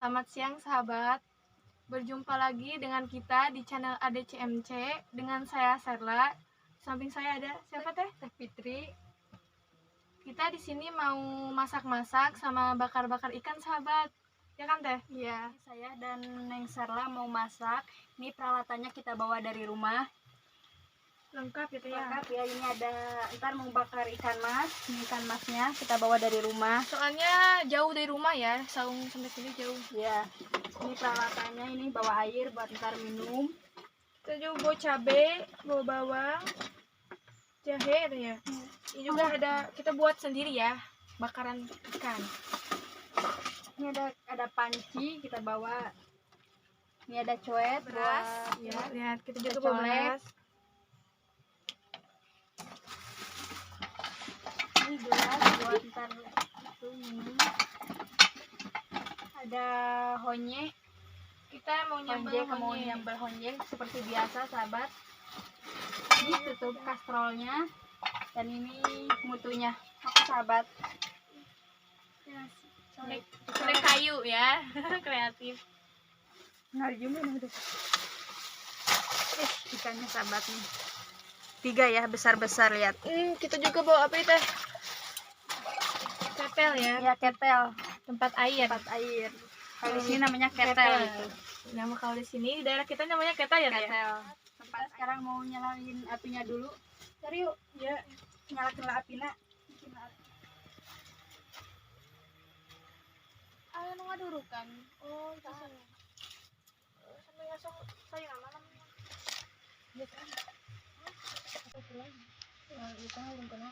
Selamat siang sahabat. Berjumpa lagi dengan kita di channel ADCMC dengan saya Serla. Samping saya ada siapa teh? Teh Fitri. Kita di sini mau masak-masak sama bakar-bakar ikan sahabat. Ya kan teh? Iya. Saya dan Neng Serla mau masak. Ini peralatannya kita bawa dari rumah. Lengkap gitu ya. Lengkap ya, ini ada ntar mau bakar ikan mas. Ini ikan masnya kita bawa dari rumah. Soalnya jauh dari rumah ya, saung sampai sini jauh. Ya. Ini peralatannya, ini bawa air buat ntar minum. Kita juga bawa cabe, bawa bawang, jahe itu ya. Ini juga ada kita buat sendiri ya, bakaran ikan. Ini ada panci kita bawa. Ini ada coet beras buat, ya. Lihat, kita juga bawa beras. Ini gelas buat ntar itu minum. Ada honye. Kita mau nyambel honye. Mau nyambel honye seperti biasa sahabat. Ini tutup kastrolnya dan ini mutunya. Oke sahabat. Ya, colek kayu ya. Kreatif. Nah, gimana udah. Ikannya sahabat nih. 3 ya, besar-besar lihat. Kita juga bawa apa itu? Ketel ya. Ya, ketel. Tempat air. Tempat air. Kalau di sini namanya ketel gitu. Nama kalau di sini di daerah kita namanya ketel ya. Ketel. Tempat sekarang mau nyalain apinya dulu. Cari yuk. Ya, nyalakin lah apinya. Ayo nu ngadurukan. Oh, itu sana. Sampai ngasong saya nama namanya. Ya kan.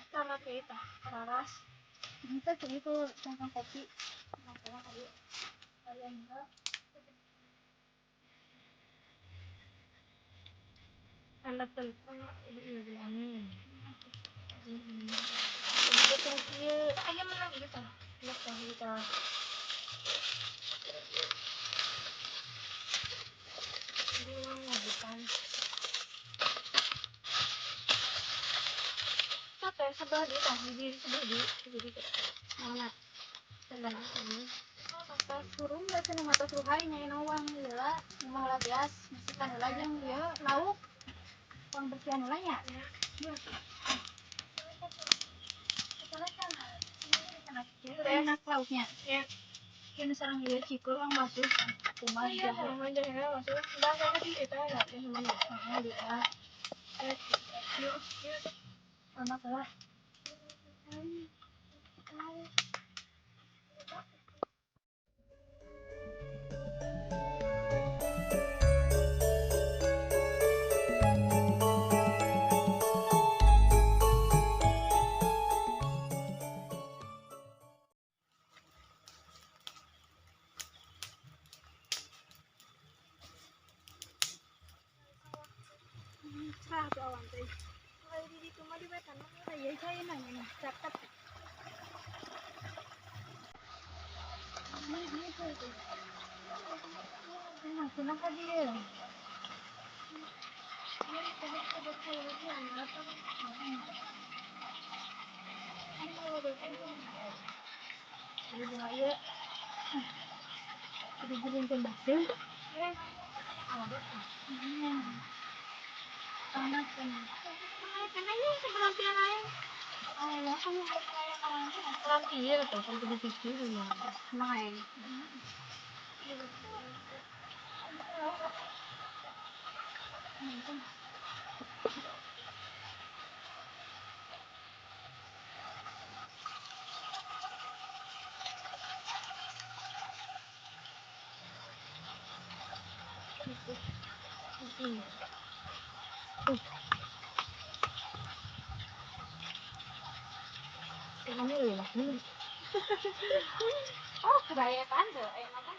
Sama kita raras. Kita itu cangkang kopi. Sebelah di tah di sebelah di jadi mana sebelah ini pas turun da cenah mata suruhai nya uang heula rumah lah bias mesikan heula jeung ieu lauk uang bersihan heula nya ya. Enak lauknya ya. Kena sarang ieu cikul uang basuh kumaha jahe jahe basuh bahasa di eta ya heeh di eta yuk yuk anak lah. Cerah tuh awan teh. Iya, saya nanya, cakep. Senang aja ya. Oh, kebanyakan tuh, enak kan?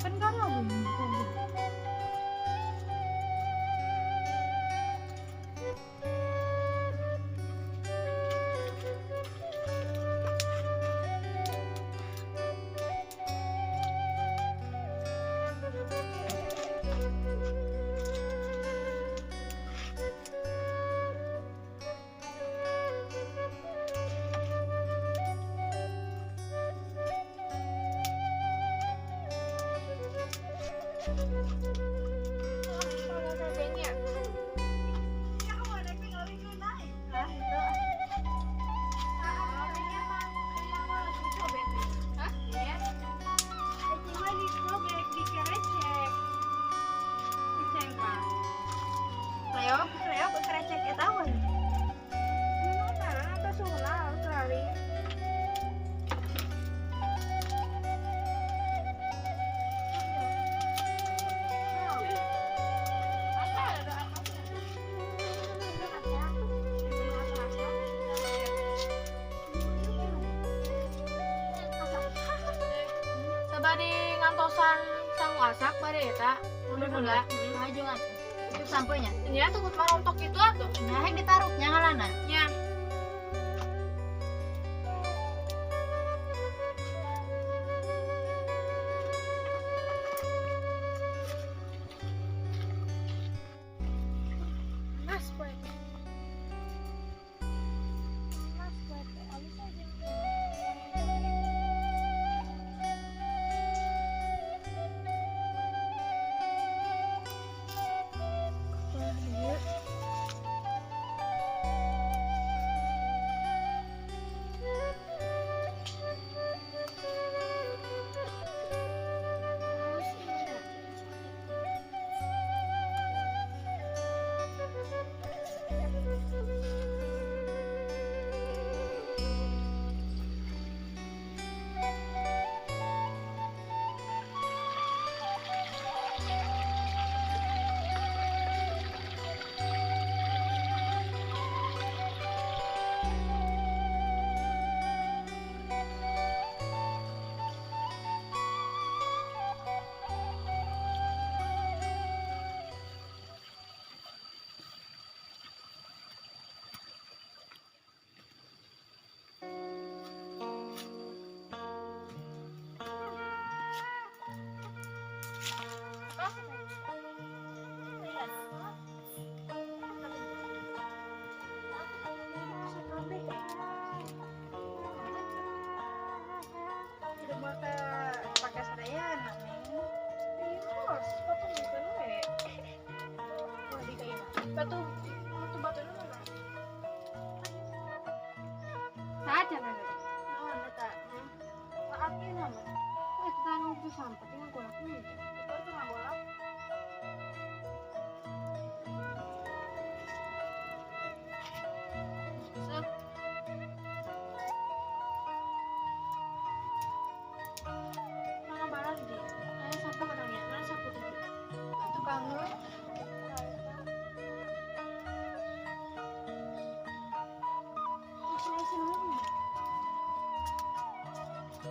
Kan galau. Sabari ngantosan sangu asak bari eta mundur heula maju atuh itu sampeunya nya tuh marontok kitu atuh nya hek ditaruknya ngalana nya Mas poe Mas poe alus aja. Batu batu batu nu mana? Saja kan. Naon eta? Maaf ieu nama. Eta nu itu sampah tinggal golak nu. Itu ngagolak. Sep. Mana barang di? Aya sampah kadangnya. Mana sapu tadi? Tukang lu.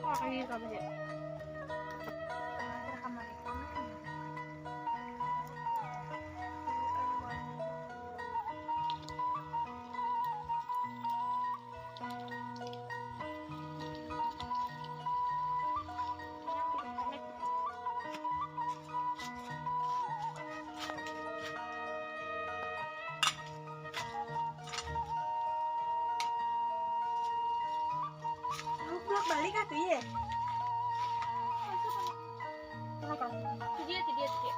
Oh, kayak gitu aja. Balik atuh ye. Dia dia dia.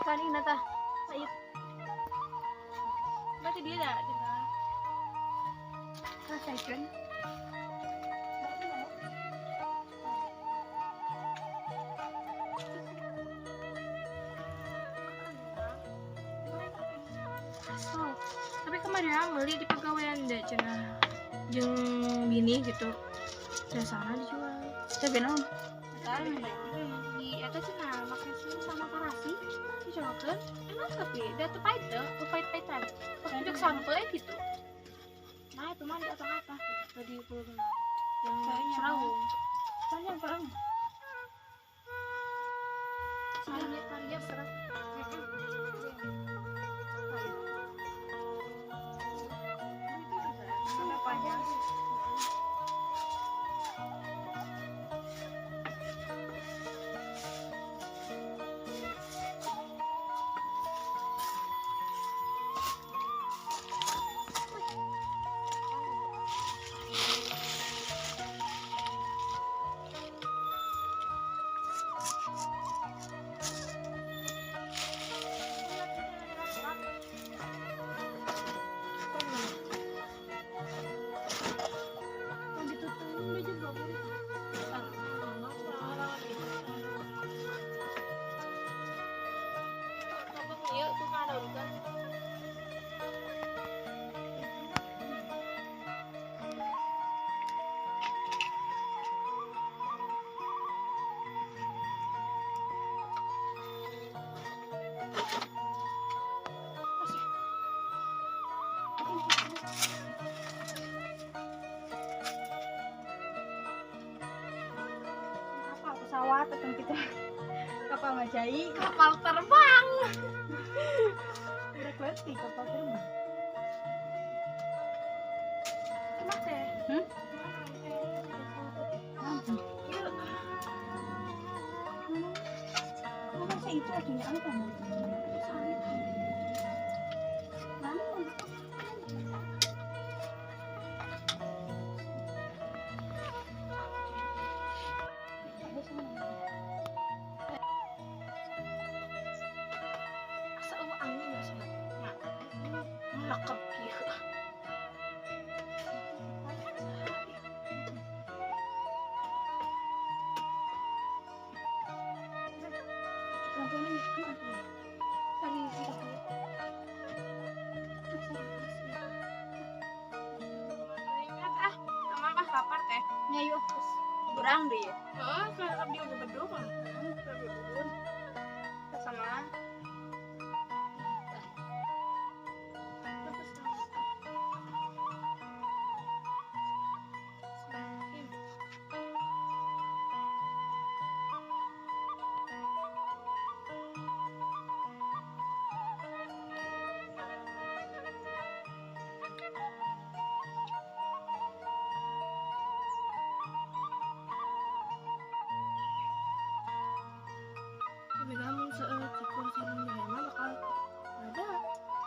Kali nata. Sayup. Berarti dia dah tinggal. Selesaikan. Oh, tapi kemarin beli di pegawaian deh cenah jeung bini gitu. Dasarnya dijual. Tapi naon? Di eta cenah make sama karasi dicobakeun enak tapi da teu pahit teu, teu pahit-pahitan. Pake sampe gitu. Nah, itu mah di apa-apa gitu, di pulau yang Serawung. Soalnya perang. Paria serap. Ada panjang. Kapal pesawat atau kita kapal ngajai, kapal terbang. Udah berarti kapal terbang. Kenapa teh? Masa itu adunya apa? Lakap kieu. Ah, emang ah lapar teh. Nya yuk, kurang deh ya. Heeh, kalau abdi udah beduk mah. Sama.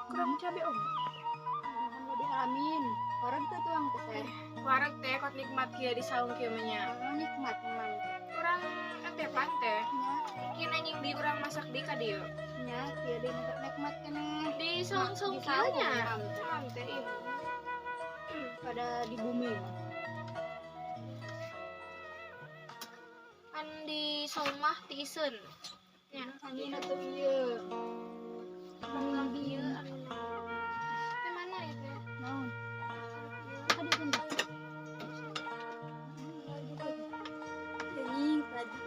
Kurang cabe om. Lebih alamin. Orang tuh tuang teh. Wareg teh kot nikmat kieu di saung kieu mah nya. Nikmat memang. Urang etepan teh. Mungkin anjing di urang masak di ka dieu. Nya kieu di masak nikmat keneh. Di saung-saung kieu nya. Mam teh ih. Pada di bumi mah. Kan di saung mah tiiseun. Nya angin atuh ieu. Angin ieu. Teh mana ieu teh? Naon? Tadi kan. Teuing tadi.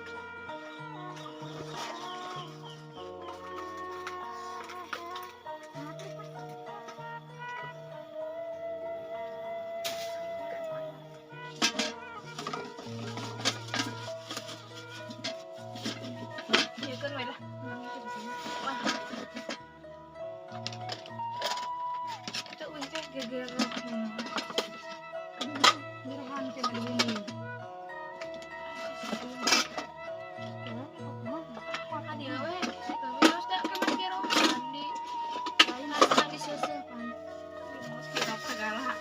Ieu kan we lah. Wah. Itu uing teh geger. Gerhan teh di bumi. Ka dieu we. Terus da keman kero mandi. Lain Asa diseuseuh pan. Kira segala.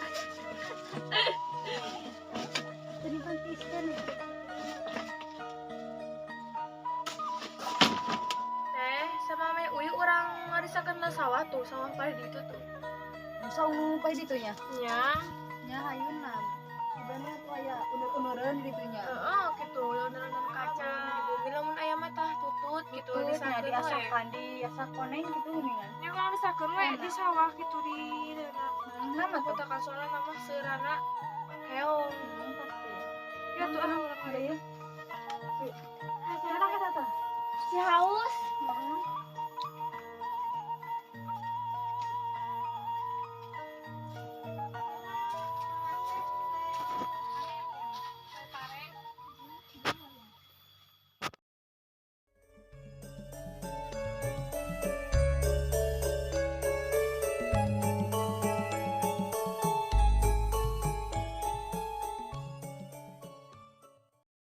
tadi kan Kristen. Teh sama me uyu urang ngarisakeun sawah tuh, sawah pada di itu tuh. Saung pa ditu nya. Nya, Nya hayuna. Sebenarnya tuh aya unur-unureun di ditu nya. heeh gitu, launan kacang di bumi lamun aya mah tah tutut gitu Tututnya disakeun we. diasakan, diasak koneng gitu geuningan. Nya urang disakeun we di sawah gitu di dana. Nama tuh. Kutakan soalna nama seurana keong. Ya tuh ah urang Ada ya. Kata kata tuh. Si haus. Heeh.